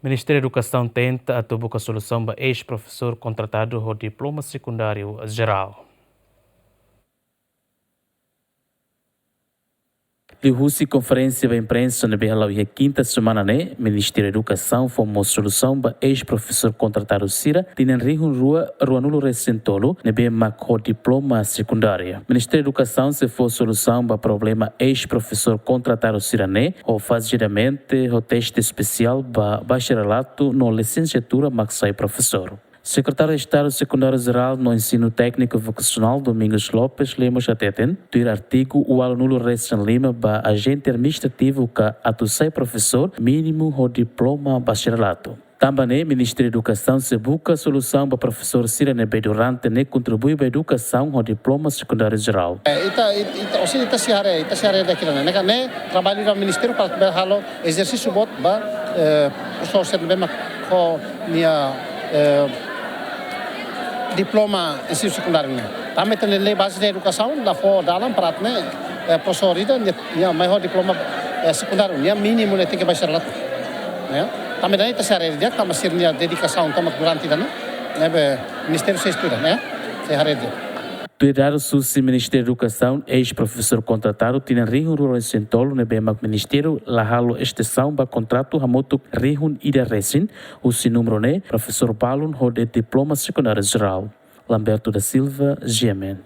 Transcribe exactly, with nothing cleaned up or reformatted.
Ministériu Edukasaun tenta atu buka solusaun ba eis-profesór kontratadu ho diploma sekundáriu jerál. Liuhusi konferénsia ba imprensa ne'ebé hala'o iha kinta semana ne'e, Ministériu Edukasaun fó mós solusaun ba eis-profesór kontratadu sira, tinan rihun rua, rua-nulu resin tolu, ne'ebé mak ho diploma sekundáriu. Ministériu Edukasaun sei fó solusaun ba problema eis-profesór kontratadu sira-ne'e, ho fazidamente ho teste espesiál ba bacharelatu no lisensiatura mak sai profesór. Sekretáriu Estadu Sekundáriu Jerál no Ensinu Tékniku Vokasionál Domingos Lopes Lemos hateten, tuir artigu ualu-nulu resin lima ba ajente administrativu ka atu sai profesór, mínimu ho diploma bacharelatu. Tanba ne'e, Ministériu Edukasaun sei buka solusaun ba profesór sira ne'ebé durante ne'e kontribui ba edukasaun ho diploma sekundáriu jerál. Eh, ita, it-, ita, osin ita sei haree, ita sei haree daki ne'e, ne'e ka ne'e traballu ba ministériu para bele halo ezersísiu boot ba, eh, profesór sira ne'ebé mak ho nia, eh, diploma ensinu sekundáriu nian. Tanba ita-nia lei baze edukasaun la fó dalan para atu ne'e, eh, profesór ida nia, nia mai ho diploma, eh, sekundáriu nian, mínimu ne'e tenke bacharelatu. Ya. Tanba ida-ne'e ita sei haree di'ak tanba sira-nia dedikasaun tomak durante ida-ne'e, ne'ebé ministériu sei estuda, ya. Sei haree di'ak. Tuir dadus husi Ministériu Edukasaun, eis-profesór kontratadu tinan rihun rua resin tolu ne'ebé mak ministériu la halo estensaun ba kontratu hamutuk rihun ida resin, husi númeru ne'e, profesór balun ho de'it diploma sekundáriu jerál. Lamberto da Silva, G M N.